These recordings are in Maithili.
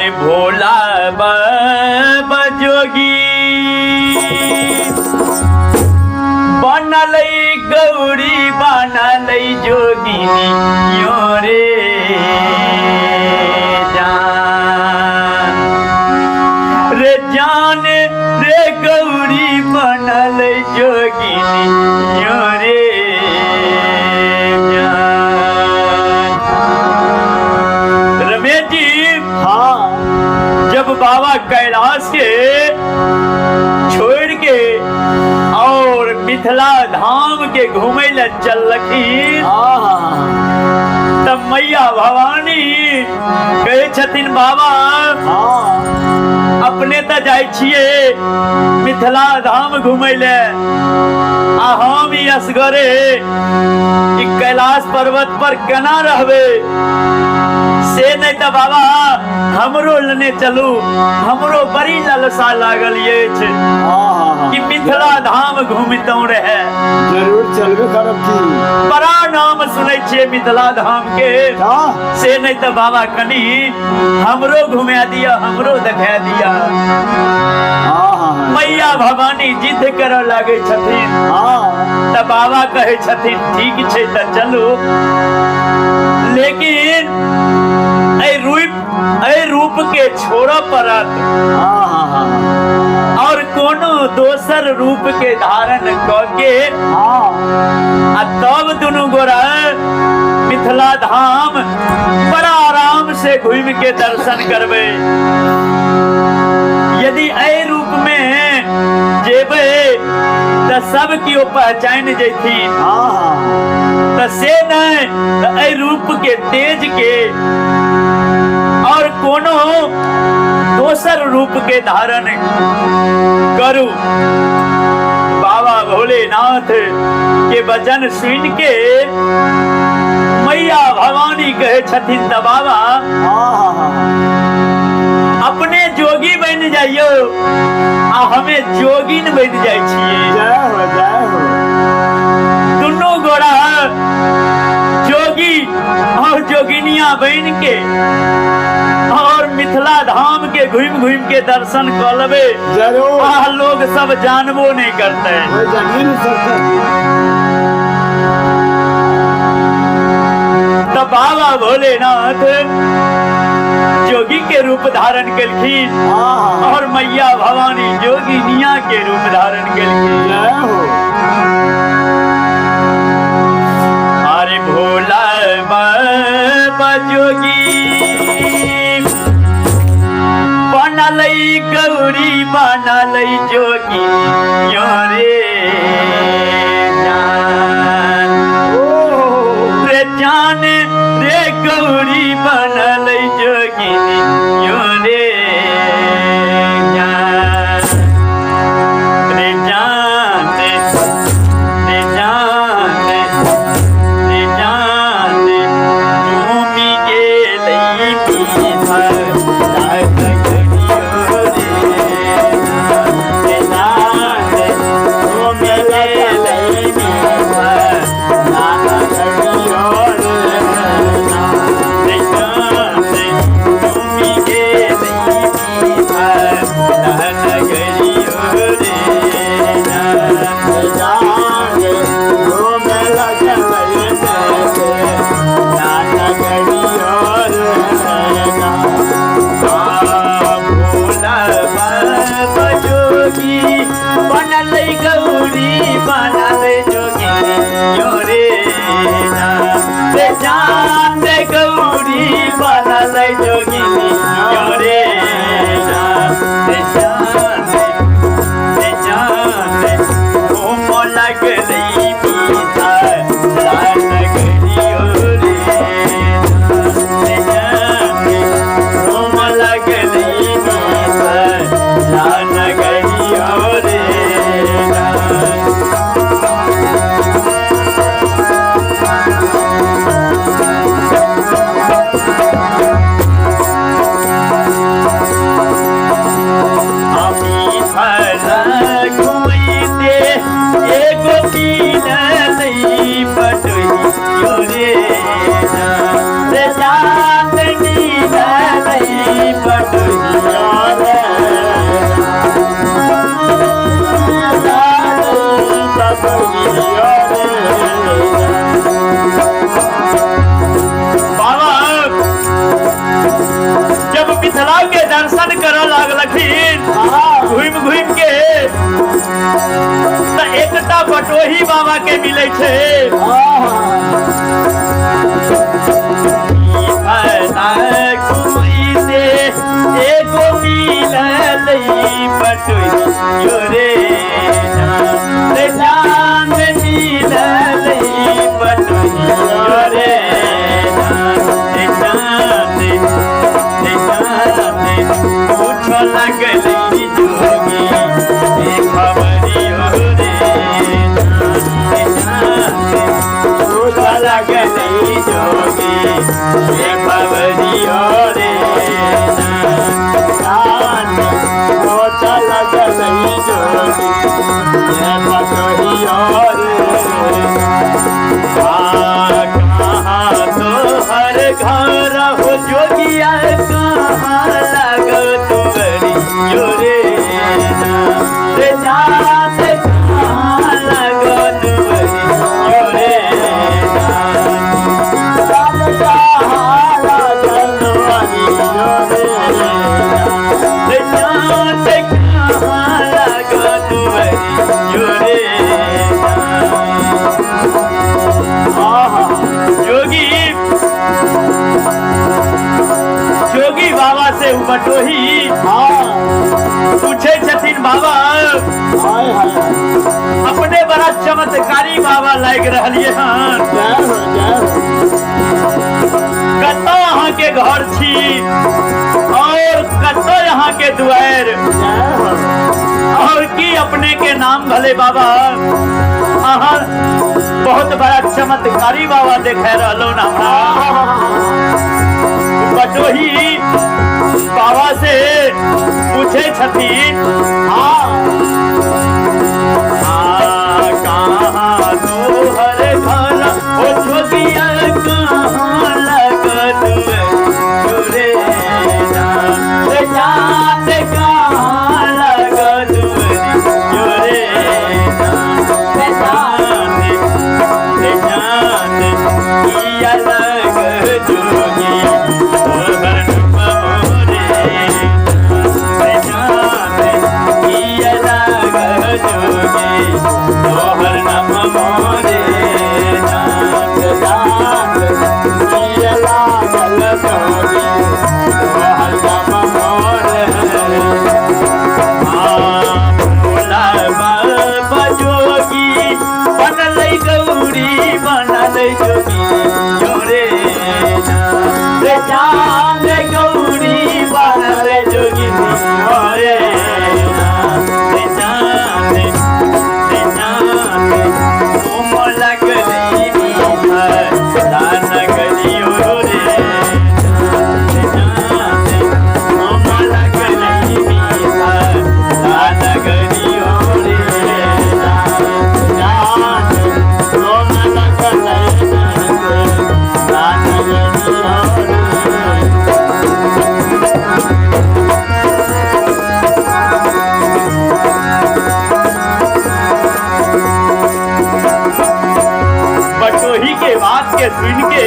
अरे भोला बाबा जोगी बनलै गौरी बनलै जोगिनी यो रे जान रे जान रे गौरी बनलै जोगिनी यो रे जान। रमेश जी हाँ जब बाबा कैलाश के छोड़ के और मिथिला धाम के घूमे ला चलखिन हाँ हाँ तब मैया भवानी कहै छथिन बाबा हाँ अपने तऽ जाइ छियै मिथिला धाम घूमै ले आ हम ई असगरे ई कैलाश पर्वत पर केना रहबै से नहि तऽ बाबा हमरो लेने चलू हमरो बड़ी ललसा लागल अछि हाँ हाँ कि मिथिला धाम घूमितहुँ रहे जरूर चलबे करब की बड़ा नाम सुनै छियै मिथिला धाम के हाँ से नहि तऽ बाबा कनी हमरो घुमा दिया हमरो देखा दिया हाँ हाँ मैया भवानी जिद करऽ लागै छथिन हाँ तऽ बाबा कहै छथिन ठीक छै तऽ चलू लेकिन एहि रूप एहि रूप के छोड़ऽ पड़त हाँ हाँ हाँ और कोनो दोसर रूप के धारण कऽ के हाँ आ तब दुनू गोरा मिथिला धाम बड़ा आराम से घूमि के दर्शन करबै यदि एहि रूप में जेबै तऽ सब केओ पहचानि जैथिन हाँ हाँ तऽ से नहि तऽ एहि रूप के तेज के और कोनो दोसर रूप के धारण करू बाबा भोलेनाथ के वचन सुन के मैया भवानी कहे छथिन तऽ बाबा हाँ हाँ हाँ अपने जोगी बनि जाइयो आ हमे जोगिन बनि जाइ छियै जय हो जय हो दुनू गोरा जोगी और जोगिनिया बनि के और मिथिला धाम के घूमि घूमि के दर्शन कऽ लेबै जरूर आ लोग सब जानबो नहीं करते कोई जानिए नहीं सकता तऽ बाबा भोलेनाथ जोगी के रूप धारण केलखिन हाँ हाँ और मैया भवानी जोगिनिया के रूप धारण केलखिन जय हो अरे भोला बाबा जोगी बनलै गौरी बनलै जोगी यो रे जान ओ रे जान रे गौरी बनलै जोगिनी यो रे जान रे जान रे जान रे जान झूमि गेलै पीथर रे जान झूमि गेलै पीथर बनलै गौरी बनलै जोगी यो रे रे चाँद गौरी बनलै जोगिनी यो रे रे चाँद रे चाँद घूम लगलै पीछा लाल गरियो रे रे चाँद घूम लगलै पीछा लाल गरियो रे तऽ एकटा बटोही बाबा के मिलै छै। घुमैते एगो मिलल बटोही रे, चांद मिलल बटोही रे, चांद चांद। पूछ लगली जोगी खबरियो रे, पूछ लगली जोगी खबरियो रे, कहाँ तोहर घर हो जोगिया, कहाँ लागल तुअरियो रे, रे जात कहाँ लागल तुअरियो रे, रे जात कहाँ लागल तुअरियो रे। जोगी जोगी बाबा से बटोही पूछे छथिन, बाबा अपने बड़ा चमत्कारी बाबा लागि रहलियै हन, कतऽ अहाँके घर छी और कतऽ अहाँके दुआरि और की अपने के नाम भले बाबा? अहाँ बहुत बड़ा चमत्कारी बाबा देखे रहलहुँ हमरा। बटोही बाबा से पूछे छथिन, कहाँ तोहर घर हो जोगिया, कहाँ लगत रे, जात कहाँ लगत रे, जात किया लग जोगी तोहर मोरे, जात किया लग जोगी तोहर नाम मोरे, जात जात किया लागल जोगी तोहर नाम मोरे। भोला बाबा जोगी बनलै गौरी बनलै जोगी रे, रे चांद गौरी बनलै जोगी रे, रे चांद रे चांद। तुम लगली दान गलियो रे, चांद तुम लगली दान गलियो रे, बटोही के बात के सुन के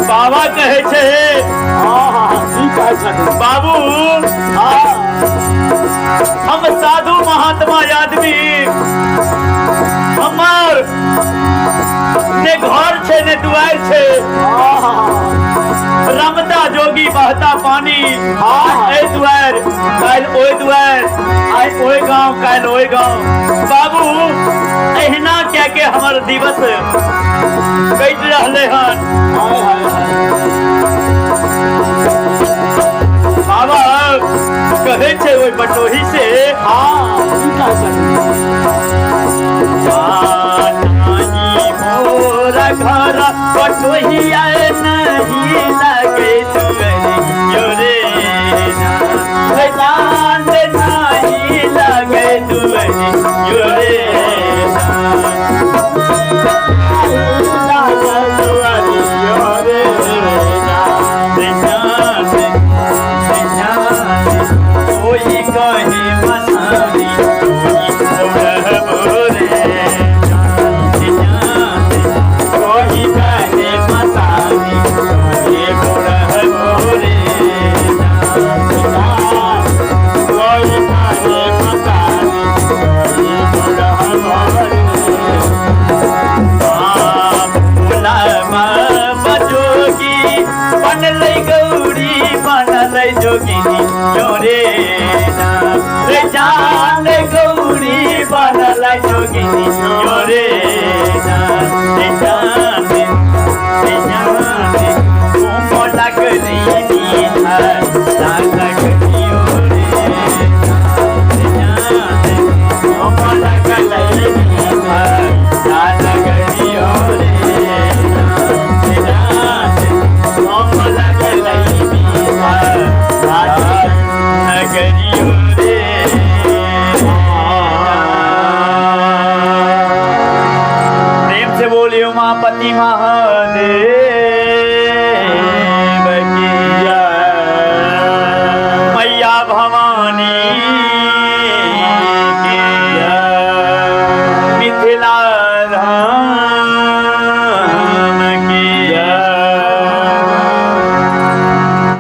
बाबा कहे छै, बाबू हम साधु महात्मा आदमी, हमर ने घर छै ने दुआरि छै, रमता जोगी बहता पानी, एहि दुआरि काल्हि ओहि दुआरि, आइ ओहि गाँव काल्हि ओहि गाँव। बाबू एहिना कए के हमर दिवस कटि रहलै हन। बाबा कहै छै ओहि बटोही से, मोर घर बटोहिया नहीं लगे दुआरियो रे, चांद नहीं लगे दुआरियो रे, चांद चांद। कोई कहे मसानी कोई रे, कोई कहे मसानी कोई जोगिनी रे रे चांद गौरी बनल जोगिनी रे रे चांद रे चांद कोमला करी लाल करियो रे चांद कोमला करी लाल करियो रे चांद कोमला करी लाल नगरियो रे। प्रेम से बोलियो महापति महादेव।